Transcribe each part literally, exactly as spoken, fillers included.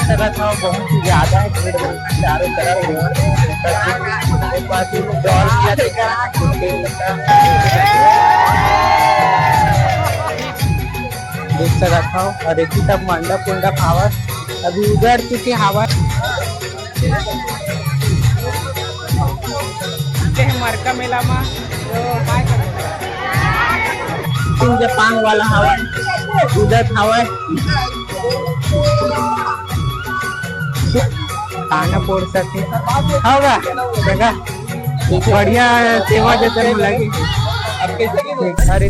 सकत हव, बहुत ही ज्यादा हे भीड़ मन चारों तरफ। एक बार फिर दौड़ किया देखा, देख सकत हव, और एक ही सब मंडप उंडप हावय, अभी उजड़ चुके हावय। आते हैं मरका मेला मा, तो काय करत हव? सिंह जपांग वाला हवय, उदत हवय। खाना परोसत हे। हव गा, जगह बढ़िया सेवा जतन लगे। अरे,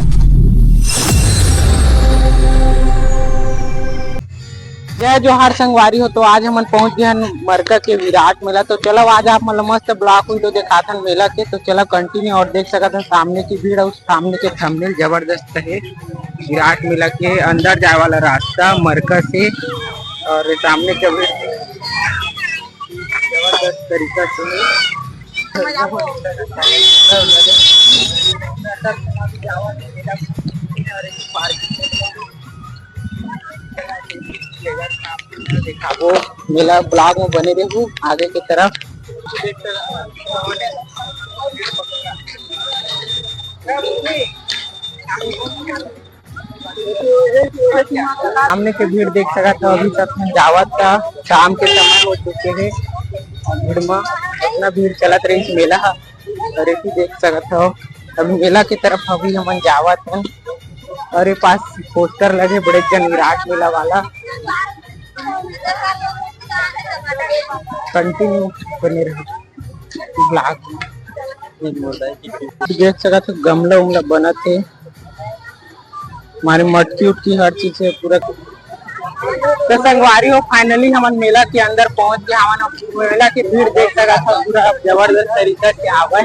जय जोहार संगवारी हो, तो आज हमन पहुंच गए हन मरका के विराट मेला। तो चलो आज आप मन ल मस्त block video दिखाथन मेला के। तो चलो continue और देख सकत हन सामने की भीड़ और सामने के thumbnail जबरदस्त हे। विराट मेला के अंदर जाए वाला रास्ता मरका से और सामने के भीड़ जबरदस्त तरीका से दिखाबो। मेला block में बने रहू आगे के तरफ। सामने के भीड़ देख सकत हव, अभी तक हम जावत था, शाम के समय हो चुके हे। भीड़ में इतना भीड़ चलत रहिस मेला ह, और एती देख सकत हव, अभी मेला के तरफ अभी हमन जावत हन। और ये पास पोस्टर लगे बड़े जन विराट मेला वाला। Continue बने रहो vlog में। देख सकत हो गमला उमला बनत हे, हमारे मटकी उटकी हर चीज है पूरा। तो संगवारी हो, finally हमन मेला के अंदर पहुंच गए। हमन अब मेला के भीड़ देख सकत हो, पूरा जबरदस्त तरीका से आवे।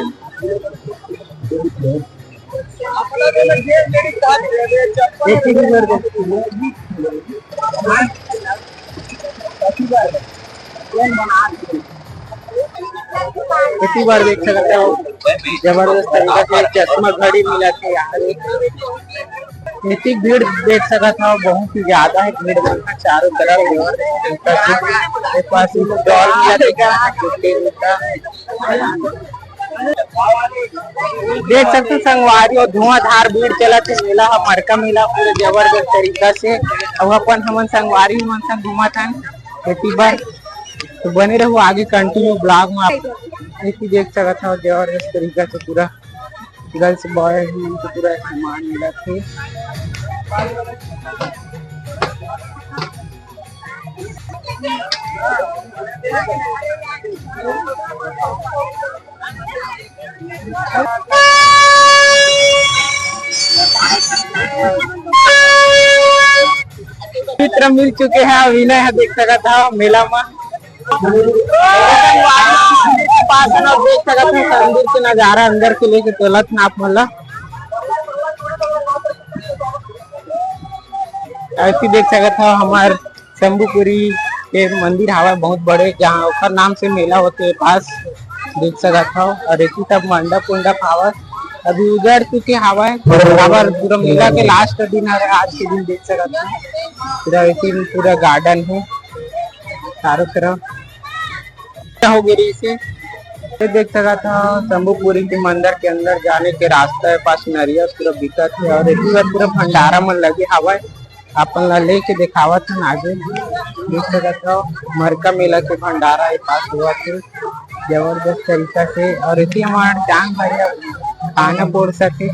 एक ही नंबर दे। इसी बार देख सकते हो, जबरदस्त तरीका से चश्मा घड़ी मिला थे यार। इतनी भीड़ देख सकत हो, बहुत ही ज्यादा है भीड़, चारों तरफ एक पास डॉल मिला थे। देख सकते हो संगवारी हो, धुआंधार भीड़ चलत हे। मेला ह मरका मेला पूरे जबरदस्त तरीका से। अब अपन हमन संगवारी मन संग घूमत हन खेती बर, तो बने रहू आगे continue vlog में। आप एती देख सकत हो जबरदस्त तरीका से पूरा girls boy मन के पूरा सामान मिलत हे। मित्र मिल चुके हैं विनय ह, देख सकत हव मेला में। पास में देख सकत हव मंदिर के नजारा अंदर के लेके चलत हन आप मन ला। ऐसी देख सकत हव हमार शंभुपुरी के मंदिर हावय बहुत बड़े, जहाँ ओकर नाम से मेला होथे पास, देख सकत हव। और एती सब मंडप उंडप हावय, अभी उजड़ चुके हावय, काबर पूरा मेला के last दिन हरे आज के दिन, देख सकत हव। पूरा एती पूरा garden हे चारों तरफ। हो गे रहिस हे। ये देख सकत हव शंभुपुरी के मंदिर के अंदर जाने के रास्ता हे, पास नरियर पूरा बिकत हे और एती बर पूरा भंडारा मन लगे हावय। अपन ला लेके देखावत हन आगे, देख सकत हव मरका मेला के भंडारा ए पास होवत हे जबरदस्त तरीका से। और एती हमर डांग भैया खाना परोसत हे,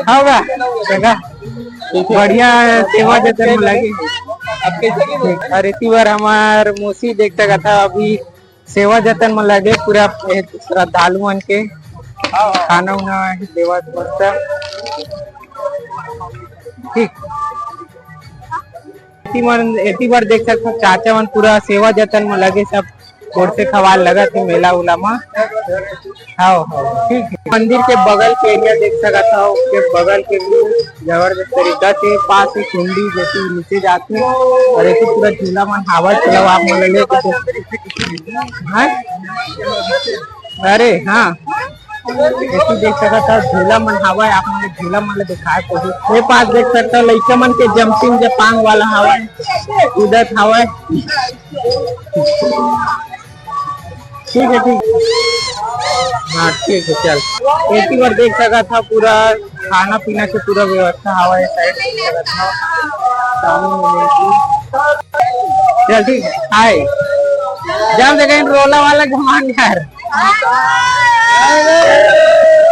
हव गा, बढ़िया सेवा जतन लगे। और एती बर हमर मौसी देख सकत हव अभी सेवा जतन म लगे पूरा श्रद्धालु मन के खाना उना देवत मस्त। ठीक, एती मन, एती बर देख सकथो, चाचा मन पूरा सेवा जतन म लगे, सब कोरसे खवाल लगत हे मेला उला म। हाव, हाव, ठीक हे। मंदिर के बगल के area देख सकत हव, के बगल के भी जबरदस्त तरीका से पास से कुंडी जैसे नीचे जाथे और एक पूरा झूला मन हावत, चलो आप मन ले लेके। हाँ? अरे हाँ, एती देख सकत हव झूला मन हावय, आप मन झूला मन ले दिखाए कोशिश। ये पास देख सकत हव लइका मन के jumping जपांग वाला हावय, कूदत हावय। ठीक है, ठीक। हाँ, ठीक है, चल। एती बर देख सकत हा, पूरा खाना पीना के पूरा व्यवस्था हवा है, साइड देख सकत हा। सामने में मिलती। चल, ठीक है, हाय। जब देखा रोला वाला घुमान यार।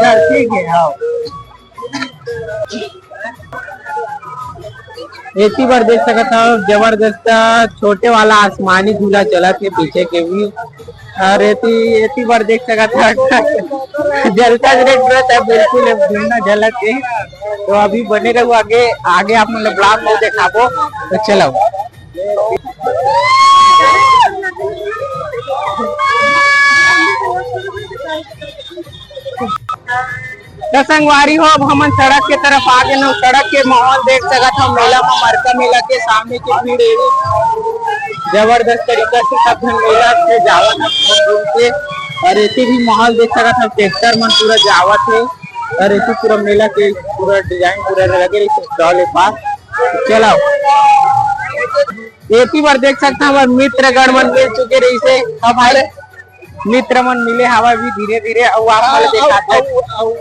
चल, ठीक है, हाँ। एती बर देख सकत हव, जबरदस्त छोटे वाला आसमानी झूला चलत हे पीछे के भी। और एती, एती बर देख सकत हव, जलता रे पूरा, तब बिल्कुल झूलना जलत हे। तो अभी बने रहू आगे, आगे आप मन ल ब्लॉग में देखाबो। तो चलो। त संगवारी हो, अब हमन सड़क के तरफ आ गेन। सड़क के माहौल देख सकत हव, मेला म, मरका मेला के सामने के भीड़ एवे। जबरदस्त तरीका से सब झन मेला से जावत हे घूम घूम के। और एती भी माहौल देख सकत हव, ट्रैक्टर मन पूरा जावत हे। और एती पूरा मेला के पूरा डिजाइन पूरा लगे रहिस स्टॉल के पास। चलो, एती बर देख सकत हव, हमर मित्रगण मन मिल चुके रहिस हे। हाँ भाई, मित्र मन मिले हवय भी धीरे धीरे, अउ आप मन हाँ, देखात हव। अउ, अउ,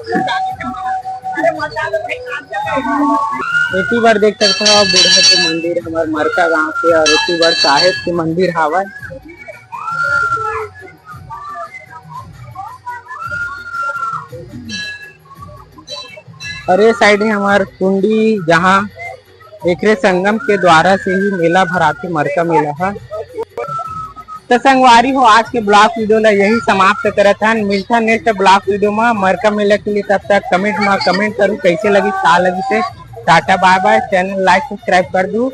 एती बर देख सकत हव, बूढ़ा के मंदिर हमर मरका गांव के, और एती बर साहेब के मंदिर हवय। और ये साइड हे हमर कुंडी, जहाँ एकरे संगम के द्वारा से ही मेला भराथे, मरका मेला ह। तो संगवारी हो, आज के ब्लॉग वीडियो ला यही समाप्त करत हन। मिलथन नेक्स्ट ब्लॉग वीडियो में मरका मेला के लिए। तब तक कमेंट में कमेंट करू, कैसे लगी, का लगी से। टाटा बाय बाय, चैनल लाइक सब्सक्राइब कर दू।